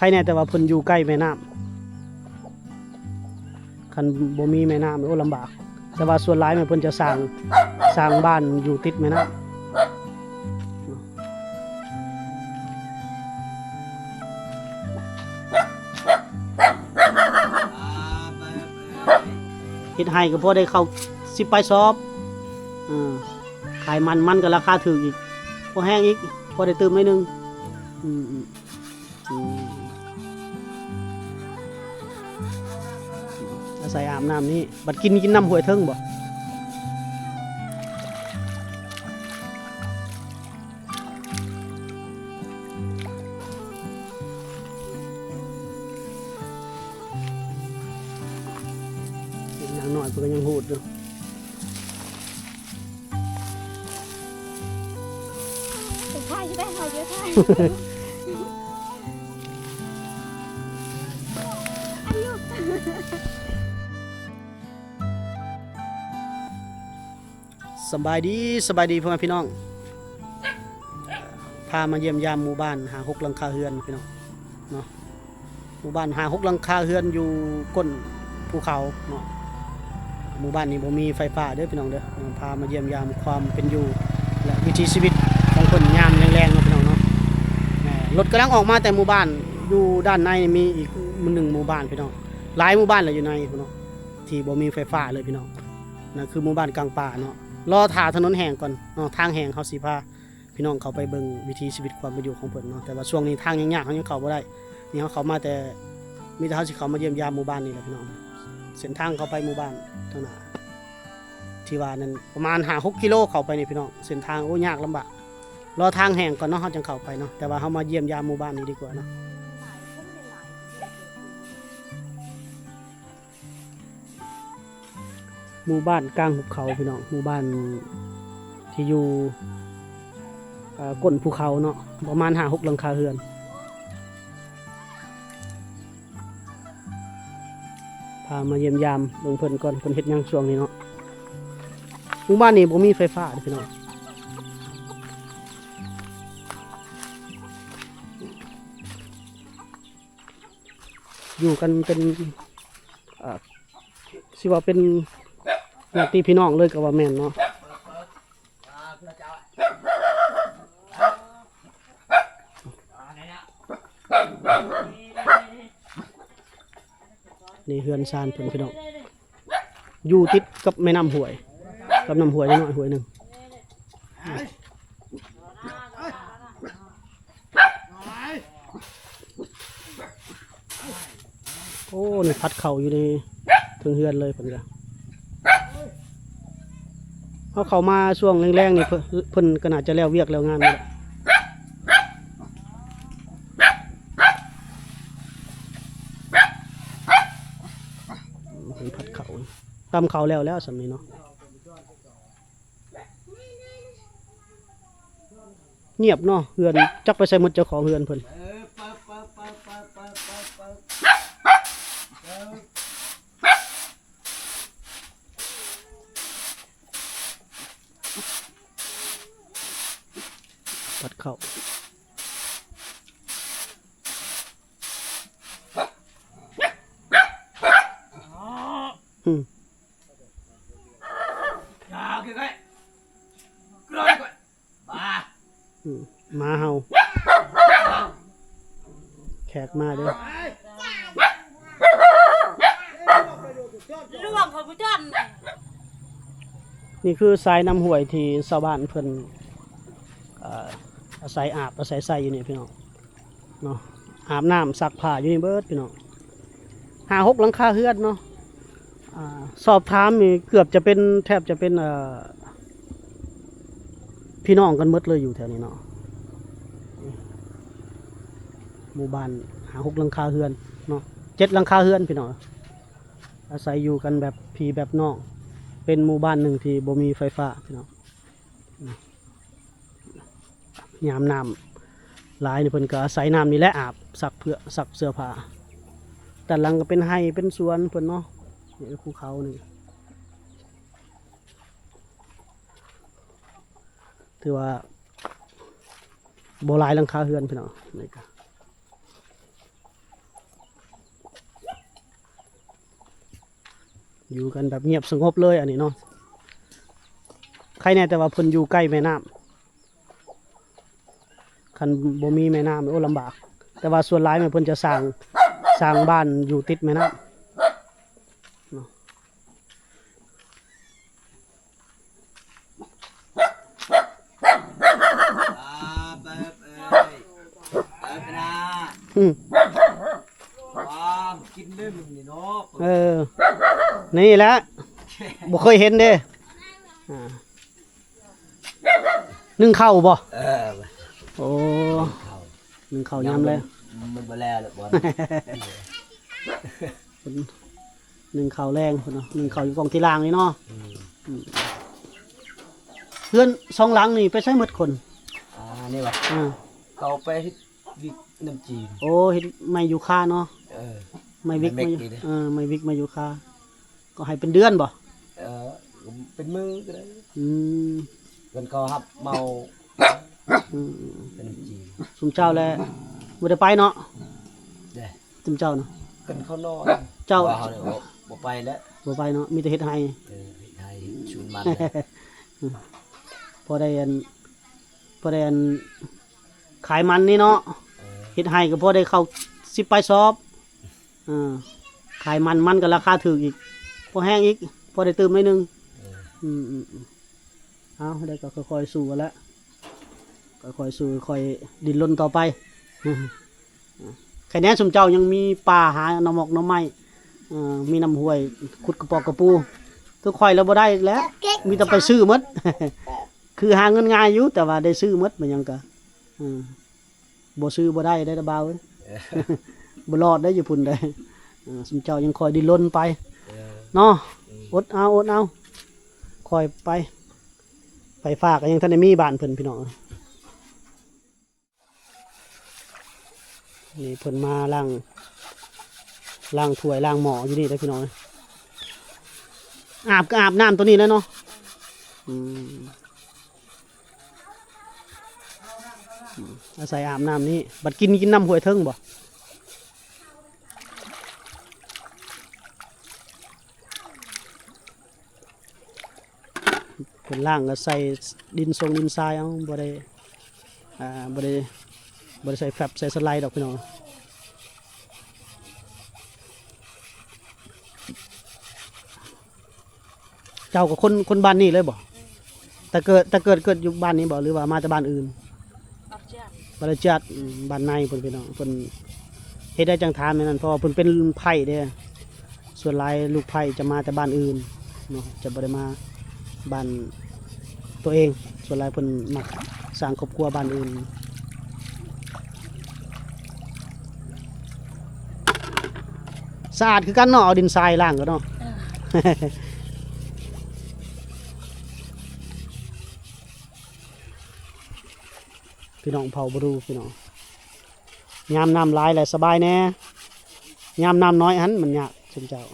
ຄແດ່ ແຕ່ວ່າເພິ່ນຢູ່ໃກ້ແມ່ນ້ຳ. ຄັນບໍ່ມີແມ່ນ້ຳ ໂອ້ ລຳບາກ. ແຕ່ວ່າສ່ວນຫຼາຍແມ່ນເພິ່ນຈະສ້າງ ສ້າງບ້ານຢູ່ຕິດແມ່ນ້ຳ. ເຮັດໄຮ່ກໍພໍໄດ້ເຂົ້າສິບປາຍຊອບ. ເອີ ຂາຍມັນ ມັນກໍລາຄາຖືກອີກ ພໍແຮງອີກ ພໍໄດ້ຕື່ມໜ້ອຍໜຶ່ງ. ອືມ ອືມ ອືມ ອາໄສອາບນ້ຳນີ້ ບັດກິນ ກິນນ້ຳຫ້ວຍເທິງບໍ່? ເປັນນາງນ້ອຍເພິ່ນກໍຍັງໂຫດຢູ່. ໄປຖ່າຍຢູ່ໄດ້ ຖ່າຍຢູ່ ຖ່າຍຢູ່. ສະບາຍດີ ສະບາຍດີພໍ່ແມ່ພີ່ນ້ອງ. ພາມາຢ້ຽມຢາມໝູ່ບ້ານຫ້າຫົກຫຼັງຄາເຮືອນພີ່ນ້ອງເນາະ. ໝູ່ບ້ານຫ້າຫົກຫຼັງຄາເຮືອນຢູ່ກົ້ນພູເຂົາເນາະ. ໝູ່ບ້ານນີ້ບໍ່ມີໄຟຟ້າເດີພີ່ນ້ອງເດີ. ພາມາຢ້ຽມຢາມຄວາມເປັນຢູ່ ແລະ ວິຖີຊີວິດຂອງເພິ່ນຍາມແລງໆເນາະພີ່ນ້ອງເນາະ. ລົດກຳລັງອອກມາແຕ່ໝູ່ບ້ານ ຢູ່ດ້ານໃນມີອີກໜຶ່ງໝູ່ບ້ານພີ່ນ້ອງ. ຫຼາຍໝູ່ບ້ານແຫຼະຢູ່ໃນພຸ້ນເນາະ ທີ່ບໍ່ມີໄຟຟ້າເລີຍພີ່ນ້ອງ. ນັ້ນຄືໝູ່ບ້ານກາງປ່າເນາະ. ລໍຖ້າຖະໜົນແຫ້ງກ່ອນເນາະ ທາງແຫ້ງເຮົາຊິພາ ພີ່ນ້ອງເຂົ້າໄປເບິ່ງວິຖີຊີວິດຄວາມເປັນຢູ່ຂອງເພິ່ນເນາະ. ແຕ່ວ່າຊ່ວງນີ້ທາງຍາກໆ ເຮົາຍັງເຂົ້າບໍ່ໄດ້. ນີ້ເຮົາເຂົ້າມາແຕ່ ມີແຕ່ເຮົາຊິເຂົ້າມາຢ້ຽມຢາມໝູ່ບ້ານນີ້ແຫຼະພີ່ນ້ອງ. ເສັ້ນທາງເຂົ້າໄປໝູ່ບ້ານທາງໜ້າ ທີ່ວ່ານັ້ນປະມານຫ້າຫົກກິໂລເຂົ້າໄປນີ້ພີ່ນ້ອງ. ເສັ້ນທາງ ໂອ້ ຍາກລຳບາກ. ລໍທາງແຫ້ງກ່ອນເນາະ ເຮົາຈັ່ງເຂົ້າໄປເນາະ. ແຕ່ວ່າເຮົາມາຢ້ຽມຢາມໝູ່ບ້ານນີ້ດີກວ່າເນາະ. ໝູ່ບ້ານກາງຫຸບເຂົາພີ່ນ້ອງ, ໝູ່ບ້ານທີ່ຢູ່ ເອີ ກົ້ນພູເຂົາເນາະ, ປະມານຫ້າຫົກຫຼັງຄາເຮືອນ. ພາມາຢ້ຽມຢາມເບິ່ງເພິ່ນກ່ອນ, ເພິ່ນເຮັດຫຍັງຊ່ວງນີ້ເນາະ. ໝູ່ບ້ານນີ້ບໍ່ມີໄຟຟ້າເດ້ພີ່ນ້ອງ. ຢູ່ກັນເປັນ ເອີ ຊິວ່າເປັນຍາດຕິພີ່ນ້ອງເລີຍກໍວ່າແມ່ນເນາະ. ນີ້ເຮືອນຊານເພິ່ນພີ່ນ້ອງ, ຢູ່ຕິດກັບແມ່ນ້ຳຫ້ວຍ, ກັບນ້ຳຫ້ວຍນ້ອຍໆຫ້ວຍໜຶ່ງ. ໂອ້ ນີ້ພັດເຂົ້າຢູ່ໃນເທິງເຮືອນເລີຍເພິ່ນກະ. ເຮົາເຂົ້າມາຊ່ວງແລງໆນີ້ ເພິ່ນ ເພິ່ນກໍໜ້າຈະແລ້ວວຽກແລ້ວງານແລ້ວ. ເພິ່ນພັດເຂົ້າ, ຕຳເຂົ້າແລ້ວແລ້ວສ່ຳນີ້ເນາະ. ງຽບເນາະ ເຮືອນ ຈັກໄປໃສໝົດເຈົ້າຂອງເຮືອນເພິ່ນ. ພັດເຂົ້າ ອືມ. ອືມ ໝາເຫົ່າ ແຂກມາເດີ. ລ່ວງເຂົາຜູ້ຈ້ອນ. ນີ້ຄືສາຍນ້ຳຫ້ວຍທີ່ຊາວບ້ານເພິ່ນ ເອີ ອາໄສອາບອາໄສໃຊ້ຢູ່ນີ້ພີ່ນ້ອງ. ເນາະ ອາບນ້ຳຊັກຜ້າຢູ່ນີ້ເບິດພີ່ນ້ອງ, ຫ້າຫົກຫຼັງຄາເຮືອນເນາະ. ອ່າ ສອບຖາມນີ້ເກືອບຈະເປັນ ແທບຈະເປັນ ເອີ ພີ່ນ້ອງກັນເບິດເລີຍຢູ່ແຖວນີ້ເນາະ. ໝູ່ບ້ານຫ້າຫົກຫຼັງຄາເຮືອນເນາະ, ເຈັດຫຼັງຄາເຮືອນພີ່ນ້ອງ, ອາໄສຢູ່ກັນແບບພີ່ແບບນ້ອງ. ເປັນໝູ່ບ້ານໜຶ່ງທີ່ບໍ່ມີໄຟຟ້າພີ່ນ້ອງ. ຍາມນ້ຳຫຼາຍນີ້ ເພິ່ນກໍອາໄສນ້ຳນີ້ແຫຼະອາບ ຊັກເພື່ອ ຊັກເສື້ອຜ້າ. ດ້ານຫຼັງກໍເປັນໄຮ່ເປັນສວນເພິ່ນເນາະ, ນີ້ພູເຂົານີ້ ຖືວ່າບໍ່ຫຼາຍຫຼັງຄາເຮືອນພີ່ນ້ອງ. ນີ້ກໍ ຢູ່ກັນແບບງຽບສະຫງົບເລີຍອັນນີ້ເນາະ. ໃຄແນ່ແຕ່ວ່າເພິ່ນຢູ່ໃກ້ແມ່ນ້ຳ. ຄັນບໍ່ມີແມ່ນ້ຳ ໂອ້ ລຳບາກ. ແຕ່ວ່າສ່ວນຫຼາຍແມ່ນເພິ່ນຈະສ້າງ ສ້າງບ້ານຢູ່ຕິດແມ່ນ້ຳເນາະ. ອືມ ກິນເດ້ມື້ນີ້ເນາະ. ເອີ ນີ້ແຫຼະ ບໍ່ເຄີຍເຫັນເດ້. ອ່າ ໜຶ້ງເຂົ້າບໍ່? ເອີ ໂອ້ ໜຶ້ງເຂົ້າຍາມແລງ. ມັນບໍ່ແລ້ວແຫຼະ ບໍ່ ໜຶ້ງເຂົ້າແລງພຸ້ນເນາະ. ໜຶ້ງເຂົ້າຢູ່ກ້ອງທີ່ລ່າງນີ້ເນາະ. ອືມ ອືມ ເຮືອນສອງຫຼັງນີ້ໄປໃສໝົດຄົນ? ອ່າ ນີ້ຫວາ? ອ່າ ເຂົາໄປເຮັດວິກນຳຈີນ. ໂອ້ ເຮັດໄມ້ຢູຄາເນາະ. ເອີ ໄມ້ວິກ ໄມ້ວິກ ໄມ້ ນີ້ເດ້. ເອີ ໄມ້ວິກ ໄມ້ຢູຄາ. ກໍໃຫ້ເປັນເດືອນບໍ່? ເອີ ເປັນມື້ກໍໄດ້. ອືມ ເພິ່ນເຂົາຮັບເໝົາ. ອືມ ເປັນຈີນ. ຊຸມເຈົ້າແລະບໍ່ໄດ້ໄປເນາະ? ເດ້ ຊຸມເຈົ້ານະ ເພິ່ນເຂົານອນ. ເຈົ້າ ວ່າເຮົານີ້ບໍ່ ບໍ່ໄປແລ້ວ. ບໍ່ໄປເນາະ ມີແຕ່ເຮັດໄຮ່. ເອີ ເຮັດໄຮ່ ເຮັດສວນມັນ. ພໍໄດ້ອັນ ພໍໄດ້ອັນ ຂາຍມັນນີ້ເນາະ. ເອີ ເຮັດໄຮ່ກໍພໍໄດ້ເຂົ້າສິບປາຍຊອບ. ເອີ ຂາຍມັນ ມັນກໍລາຄາຖືກອີກ ພໍແຮງອີກ ພໍໄດ້ຕື່ມໜ້ອຍໜຶ່ງ. ເອີ ອືມໆໆ ເອົາ ໄດ້ກໍຄ່ອຍໆສູ້ຫັ້ນແຫຼະ ຄ່ອຍໆສູ້ ຄ່ອຍດິ້ນລົນຕໍ່ໄປ. ໃຄແນ່ຊຸມເຈົ້າຍັງມີປ່າຫາໜໍ່ໝອກໜໍ່ໄມ້ ເອີ ມີນ້ຳຫ້ວຍ ຂຸດກະປອກກະປູ. ຄືຂ້ອຍແລ້ວບໍ່ໄດ້ແຫຼະ ມີແຕ່ໄປຊື້ໝົດ. ຄືຫາເງິນງ່າຍຢູ່ ແຕ່ວ່າໄດ້ຊື້ໝົດ ມັນຫຍັງກະ ເອີ ບໍ່ຊື້ບໍ່ໄດ້ເດ້ລະບ່າວເອີຍ. ເອີ ບໍ່ລອດໄດ້ຢູ່ພຸ້ນເດ້. ເອີ ຊຸມເຈົ້າຍັງຄ່ອຍດິ້ນລົນໄປ. ເອີ ເນາະ. ອືມ ອົດເອົາ ອົດເອົາ ຄ່ອຍໄປ. ໄຟຟ້າກໍຍັງທັນໄດ້ມີບ້ານເພິ່ນ ພີ່ນ້ອງ. ນີ້ເພິ່ນມາລ້າງ ລ້າງຖ້ວຍລ້າງໝໍ້ຢູ່ນີ້ເດ້ ພີ່ນ້ອງ. ອາບກໍອາບນ້ຳໂຕນີ້ແຫຼະເນາະ. ອືມ ອາໄສອາບນ້ຳນີ້ ບັດກິນ ກິນນ້ຳຫ້ວຍເທິງບໍ່? ເພິ່ນລ້າງກໍໃສ່ດິນຊົງດິນຊາຍເອົາ ບໍ່ໄດ້ ອ່າ ບໍ່ໄດ້ ບໍ່ໄດ້ໃສ່ແຟັບໃສ່ສະໄລດອກ ພີ່ນ້ອງ. ເຈົ້າກໍຄົນ ຄົນບ້ານນີ້ເລີຍບໍ່? ແຕ່ເກີດ ແຕ່ເກີດ ເກີດຢູ່ບ້ານນີ້ບໍ່ ຫຼືວ່າມາແຕ່ບ້ານອື່ນ? ບ້ານເຈາະ ບ້ານເຈາະ ອືມ ບ້ານໃນເພິ່ນ ພີ່ນ້ອງ. ເພິ່ນເຮັດໄດ້ຈັ່ງຖາມແນວນັ້ນ ເພາະວ່າເພິ່ນເປັນໄພ້ເດ້. ສ່ວນຫຼາຍລູກໄພ້ຈະມາແຕ່ບ້ານອື່ນເນາະ ຈະບໍ່ໄດ້ມາບ້ານຕົວເອງ. ສ່ວນຫຼາຍເພິ່ນມັກສ້າງຄອບຄົວບ້ານອື່ນ. ສະອາດຄືກັນເນາະ ເອົາດິນຊາຍລ້າງກໍເນາະ. ເອີ ພີ່ນ້ອງເຜົ່າບຣູ ພີ່ນ້ອງ. ຍາມນ້ຳຫຼາຍແຫຼະສະບາຍແດ່ ຍາມນ້ຳນ້ອຍຫັ້ນມັນຍາກ ຊຸມເຈົ້າ.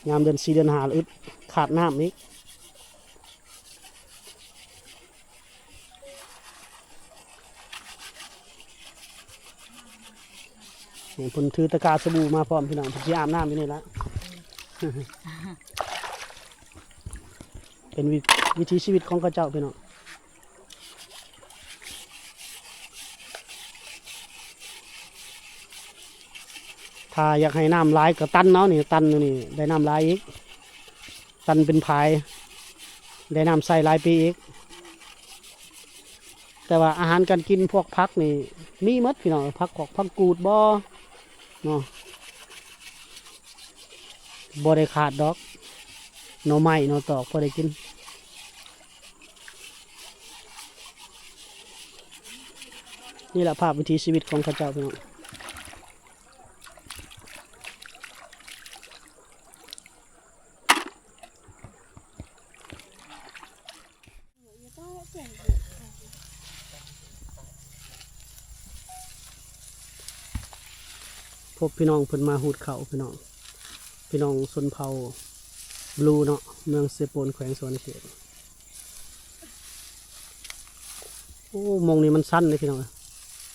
ຍາມເດືອນສີ່ເດືອນຫ້າລະອຶດ ຂາດນ້ຳອີກ. ນີ້ເພິ່ນຖືຕະກາສະບູມາພ້ອມ ພີ່ນ້ອງ ເພິ່ນຊິອາບນ້ຳຢູ່ນີ້ລະ. ເປັນວິ ວິຖີຊີວິດຂອງເຂົາເຈົ້າ ພີ່ນ້ອງ. ຖ້າຢາກໃຫ້ນ້ຳຫຼາຍກໍຕັນເອົານີ້ ຕັນຢູ່ນີ້ໄດ້ນ້ຳຫຼາຍອີກ ຕັນເປັນຝາຍ ໄດ້ນ້ຳໃຊ້ຫຼາຍປີອີກ. ແຕ່ວ່າອາຫານການກິນພວກຜັກນີ້ມີໝົດ ພີ່ນ້ອງ ຜັກກອກຜັກກູດບໍເນາະ ບໍ່ໄດ້ຂາດດອກ. ໜໍ່ໄມ້ໜໍ່ຕອກພໍໄດ້ກິນ. ນີ້ລະພາບວິຖີຊີວິດຂອງເຂົາເຈົ້າ ພີ່ນ້ອງ. ພົບພີ່ນ້ອງເພິ່ນມາຫູດເຂົ້າ ພີ່ນ້ອງ ພີ່ນ້ອງຊົນເຜົ່າບລູເນາະ ເມືອງເຊໂປນ ແຂວງສະຫວັນນະເຂດ. ໂອ້ ໝ່ອງນີ້ມັນຊັນເດ້ພີ່ນ້ອງ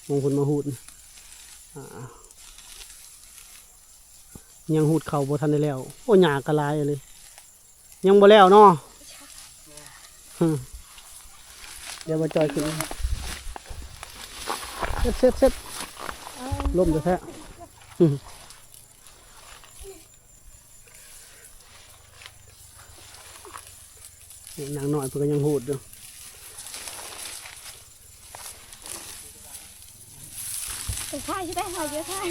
ໝ່ອງເພິ່ນມາຫູດນີ້ ອ່າ ຍັງຮູດເຂົ້າບໍ່ທັນໄດ້ແລ້ວ. ໂອ້ ຫຍ້າກໍຫຼາຍອີ່ຫຼີ. ຍັງບໍ່ແລ້ວເນາະ. ຮຶ ດຽວບໍ່ຈ່ອຍຂຶ້ນ. ເຊັດ ເຊັດ ເຊັດ. ລົ້ມແທ້ໆ. ນີ້ນາງນ້ອຍເພິ່ນກໍຍັງຮູດຢູ່. ໄປຖ່າຍ ຊິໄດ້ຖ່າຍ ເດີ ຖ່າຍ.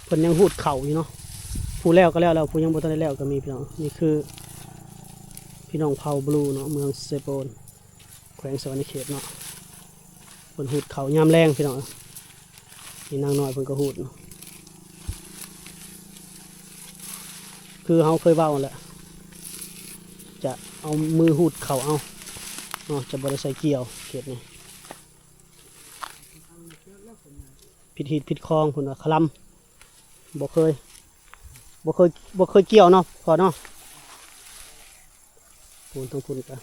ເພິ່ນຍັງຮູດເຂົ້າຢູ່ເນາະ. ຜູ້ແລ້ວກໍແລ້ວແລ້ວ ຜູ້ຍັງບໍ່ທັນໄດ້ແລ້ວກໍມີ ພີ່ນ້ອງ. ນີ້ຄືພີ່ນ້ອງເຜົ່າບລູເນາະ ເມືອງເຊໂປນ ແຂວງສະຫວັນນະເຂດເນາະ. ເພິ່ນຮູດເຂົ້າຍາມແລງ ພີ່ນ້ອງ. ນີ້ນາງນ້ອຍເພິ່ນກໍຮູດເນາະ. ຄືເຮົາເຄີຍເວົ້າຫັ້ນແຫຼະ ຈະເອົາມືຮູດເຂົ້າເອົາເນາະ ຈະບໍ່ໄດ້ໃສ່ກ່ຽວເຂດນີ້. ຜິດຮີດຜິດຄອງ ເພິ່ນວ່າຄະລຳ. ບໍ່ເຄີຍ ບໍ່ເຄີຍ ບໍ່ເຄີຍກ່ຽວເນາະ ພໍ່ເນາະ. ພຸ້ນ ທາງພຸ້ນກະ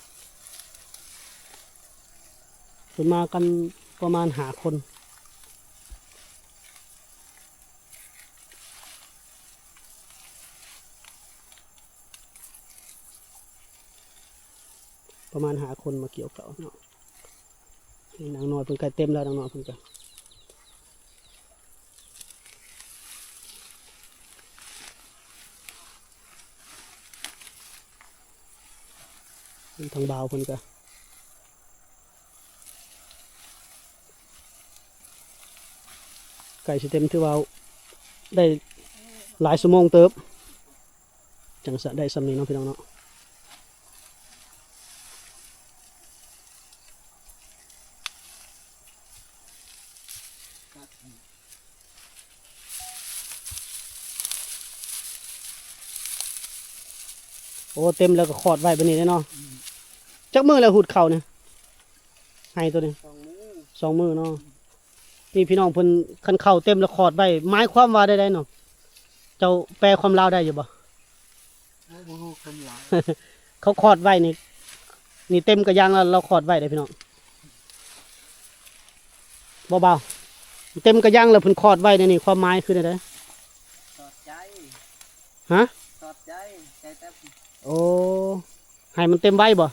ເພິ່ນມາກັນປະມານຫ້າຄົນ ປະມານຫ້າຄົນມາກ່ຽວເຂົ້າເນາະ. ນີ້ນາງນ້ອຍເພິ່ນໃກ້ເຕັມແລ້ວ ນາງນ້ອຍເພິ່ນກະ ທາງບ່າວເພິ່ນກະ ໃກ້ຊິເຕັມ ຖືວ່າໄດ້ຫຼາຍຊົ່ວໂມງເຕີບ ຈັ່ງສະໄດ້ຊ່ຳນີ້ເນາະ ພີ່ນ້ອງເນາະ. ໂອ້ ເຕັມແລ້ວກໍຂອດໄວ້ແບບນີ້ເດ້ເນາະ. ອືມ ຈັກມື້ແລ້ວຫູດເຂົ້ານີ້ ໄຮ່ໂຕນີ້? ສອງມື້ ສອງມື້ເນາະ. ນີ້ພີ່ນ້ອງເພິ່ນ ຄັນເຂົ້າເຕັມແລ້ວຂອດໄວ້ ໝາຍຄວາມວ່າໃດໆເນາະ? ເຈົ້າແປຄວາມລາວໄດ້ຢູ່ບໍ່? ໂອ້ ບໍ່ຮູ້ຄວາມລາວ. ເຂົາຂອດໄວ້ນີ້ ນີ້ເຕັມກະຍັງແລ້ວ ລາວຂອດໄວ້ເດ້ພີ່ນ້ອງ. ບໍ່ບ່າວ ເຕັມກະຍັງແລ້ວເພິ່ນຂອດໄວ້ນີ້ ຄວາມໝາຍຄືແນວໃດ? ສອດໃຈ. ຮະ? ສອດໃຈ ໃຈເຕັມ. ໂອ້ ໃຫ້ມັນເຕັມໄວ້ບໍ່?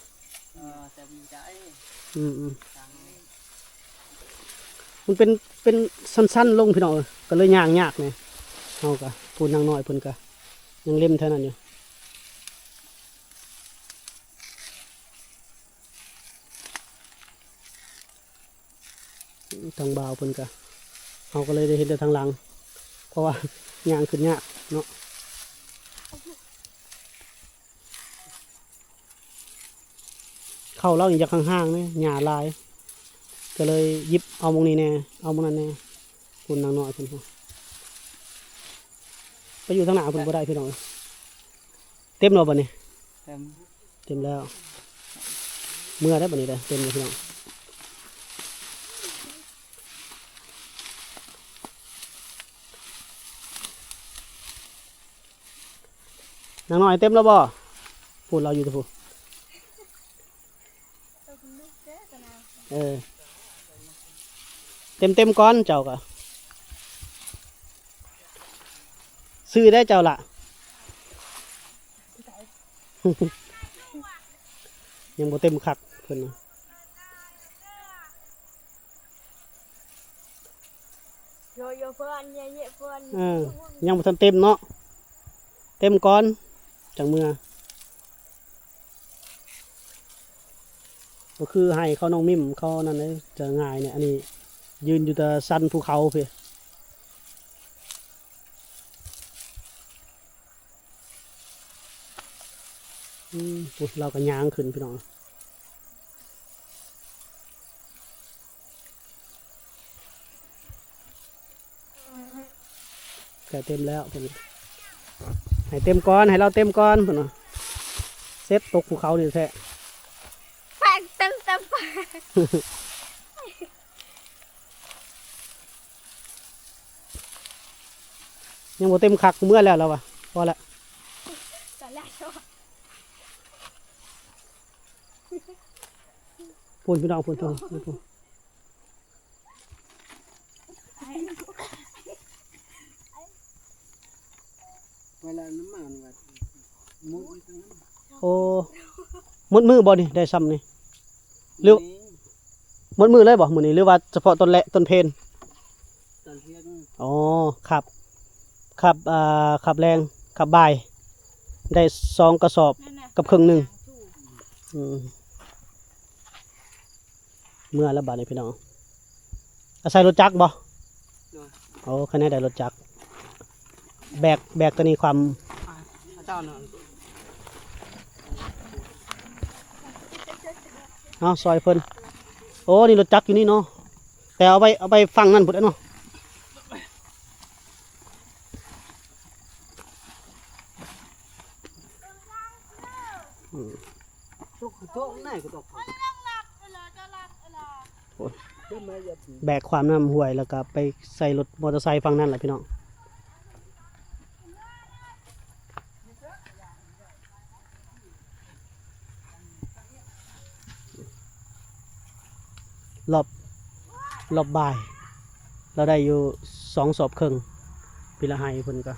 ເອີ ເຕັມໃຈ. ອືມໆ ມັນເປັນ ເປັນຊັນໆລົງ ພີ່ນ້ອງເອີຍ ກໍເລີຍຍ່າງຍາກແດ່. ເຮົາກະ ຜູ້ນາງນ້ອຍເພິ່ນກະຍັງເລັມແຖວນັ້ນຢູ່. ທາງບ່າວເພິ່ນກະ ເຮົາກໍເລີຍໄດ້ເຫັນແຕ່ທາງຫຼັງ ເພາະວ່າຍ່າງຂຶ້ນຍາກເນາະ. ເຂົ້າລາວນີ້ຢາກຫ່າງໆເດ້ ຫຍ້າຫຼາຍ ກໍເລີຍຫຍິບເອົາໝ່ອງນີ້ແດ່ ເອົາໝ່ອງນັ້ນແດ່. ພຸ້ນນາງນ້ອຍເພິ່ນ ໄປຢູ່ທາງໜ້າເພິ່ນບໍ່ໄດ້ ພີ່ນ້ອງເອີຍ. ເຕັມແລ້ວບັດນີ້? ເຕັມ ເຕັມແລ້ວ. ເມືອໄດ້ບັດນີ້ເດ້ ເຕັມແລ້ວພີ່ນ້ອງ. ນາງນ້ອຍເຕັມແລ້ວບໍ່? ພຸ້ນລາວຢູ່ພຸ້ນ. ເອີ ເຕັມໆກ່ອນເຈົ້າກະ ຊື່ໄດ້ເຈົ້າລະ. ຍັງບໍ່ເຕັມຄັກເພິ່ນນະ. ເອີ ຍັງບໍ່ທັນເຕັມເນາະ ເຕັມກ່ອນຈັ່ງເມືອ. ບໍ່ຄືໄຮ່ເຂົານ້ອງມິ້ມເຂົານັ້ນເດ້ ຈະງ່າຍແດ່. ອັນນີ້ຢືນຢູ່ແຕ່ຊັນພູເຂົາພີ້. ອືມ ພຸ້ນລາວກໍຍ່າງຂຶ້ນ ພີ່ນ້ອງ. ໃກ້ເຕັມແລ້ວເພິ່ນ ໃຫ້ເຕັມກ່ອນ ໃຫ້ລາວເຕັມກ່ອນເພິ່ນວ່າ. ເຊັດ ຕົກພູເຂົານີ້ແທ້ ແປກເຕັມໆ ແປກ. ຍັງບໍ່ເຕັມຄັກ ເມືອແລ້ວລາວວ່າ ພໍແລ້ວ. ພຸ້ນພີ່ນ້ອງ ພຸ້ນ ພຸ້ນ ພຸ້ນ ພຸ້ນ. ເວລານ້ຳມັນວ່າໝົດຢູ່ຕະນັ້ນ. ໂອ້ ໝົດມື້ບໍ່ນີ້ ໄດ້ຊ່ຳນີ້ ຫຼື ນີ້ ໝົດມື້ເລີຍບໍ່ມື້ນີ້ ຫຼືວ່າສະເພາະຕອນແລະ ຕອນເພນ? ຕອນພຽງ. ອໍ ຄັບ ຄັບ ອ່າ ຄັບແລງ ຄັບບ່າຍ ໄດ້ສອງກະສອບ ນັ້ນນະ ກັບເຄິ່ງໜຶ່ງ. ອືມ ເມືອແລ້ວບາດນີ້ພີ່ນ້ອງ ອາໄສລົດຈັກບໍ່? ໂດຍ. ໂອ້ ຄັນໃດໄດ້ລົດຈັກ ແບກ ແບກຕົວນີ້ຄວາມ ອ່າ ເຈົ້ານະ ເອົາຊ່ອຍເພິ່ນ. ໂອ້ ນີ້ລົດຈັກຢູ່ນີ້ເນາະ ແຕ່ເອົາໄວ້ ເອົາໄປຝັ່ງນັ້ນພຸ້ນເນາະ. ອືມ ຕົກ ຕົກ ໄດ້ກໍຕົກ ໂອ້ຍ ແບກຄວາມນ້ຳຫ້ວຍ ແລ້ວກໍໄປໃສ່ລົດມໍເຕີໄຊຝັ່ງນັ້ນແຫຼະພີ່ນ້ອງ. ລອບ ລອບບ່າຍ ລາວໄດ້ຢູ່ສອງສອບເຄິ່ງ. ປີລະໄຮ່ເພິ່ນກໍ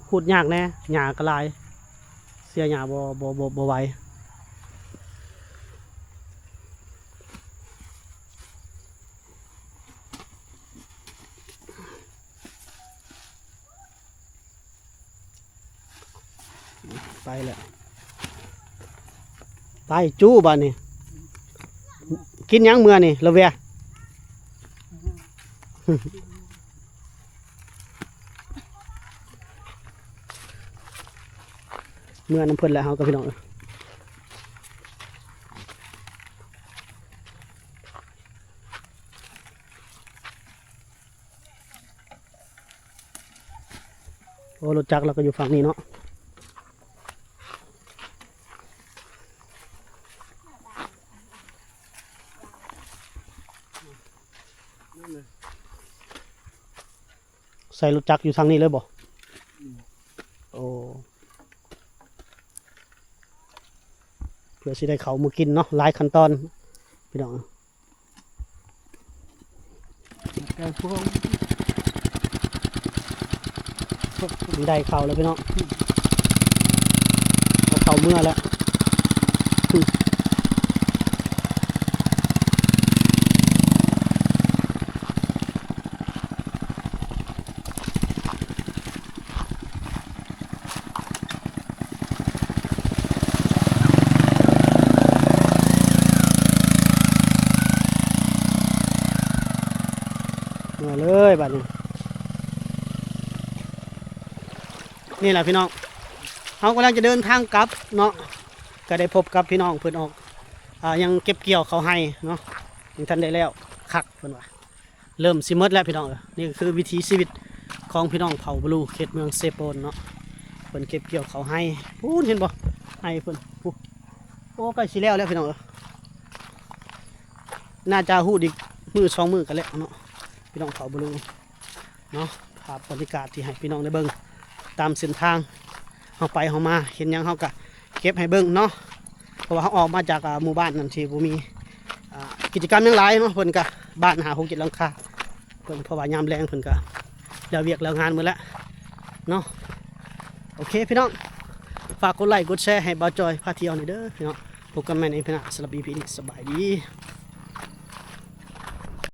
ຫູດຍາກແດ່ ຫຍ້າກໍຫຼາຍ ເສຍຫຍ້າບໍ່ ບໍ່ ບໍ່ ບໍ່ໄຫວ. ໄປແລ້ວ ໄປຈູ້ບາດນີ້. ກິນຫຍັງເມືອນີ້ລະເວຍ? ເມືອນຳເພິ່ນແຫຼະເຮົາກັບພີ່ນ້ອງເອີຍ. ໂອ້ ລົດຈັກລາວກໍຢູ່ຝັ່ງນີ້ເນາະ. ໃສ່ລົດຈັກຢູ່ທາງນີ້ເລີຍບໍ່? ອືມ ໂອ້ ເພື່ອຊິໄດ້ເຂົ້າມື້ກິນເນາະ ຫຼາຍຂັ້ນຕອນພີ່ນ້ອງ. ໄດ້ເຂົ້າແລ້ວພີ່ນ້ອງ ເອົາເຂົ້າເມືອແລ້ວ. ເມືອເລີຍບາດນີ້. ນີ້ແຫຼະພີ່ນ້ອງ ເຮົາກຳລັງຈະເດີນທາງກັບເນາະ ກໍໄດ້ພົບກັບພີ່ນ້ອງເພິ່ນອອກ ອ່າ ຍັງເກັບກ່ຽວເຂົ້າໄຮ່ເນາະ ຍັງທັນໄດ້ແລ້ວຄັກເພິ່ນວ່າ. ເລີ່ມຊິໝົດແລ້ວພີ່ນ້ອງເອີຍ. ນີ້ກໍຄືວິຖີຊີວິດຂອງພີ່ນ້ອງເຜົ່າບລູ ເຂດເມືອງເຊໂປນເນາະ. ເພິ່ນເກັບກ່ຽວເຂົ້າໄຮ່ ພຸ້ນເຫັນບໍ່ ໄຮ່ເພິ່ນ ໂອ້ ໃກ້ຊິແລ້ວແລ້ວພີ່ນ້ອງເອີຍ. ໜ້າຈະຫູດອີກມື້ສອງມື້ກໍແລ້ວເນາະ ພີ່ນ້ອງເຜົ່າບລູເນາະ. ພາບບັນຍາກາດທີ່ໃຫ້ພີ່ນ້ອງໄດ້ເບິ່ງຕາມເສັ້ນທາງ ເຮົາໄປເຮົາມາ ເຫັນຫຍັງເຮົາກໍເກັບໃຫ້ເບິ່ງເນາະ. ເພາະວ່າເຮົາອອກມາຈາກ ອ່າ ໝູ່ບ້ານນັ້ນທີ່ບໍ່ມີ ອ່າ ກິດຈະກຳຫຍັງຫຼາຍເນາະ ເພິ່ນກະບ້ານຫ້າຫົກເຈັດຫຼັງຄາ ເພິ່ນ ເພາະວ່າຍາມແລງເພິ່ນກະແລ້ວວຽກແລ້ວງານໝົດແລ້ວເນາະ. ໂອເຄພີ່ນ້ອງ ຝາກກົດໄລກົດແຊໃຫ້ບ່າວຈອຍພາທ່ຽວນີ້ເດີພີ່ນ້ອງ. ພົບກັນໃໝ່ໃນອີພີໜ້າ ສຳລັບອີພີນີ້ ສະບາຍດີ.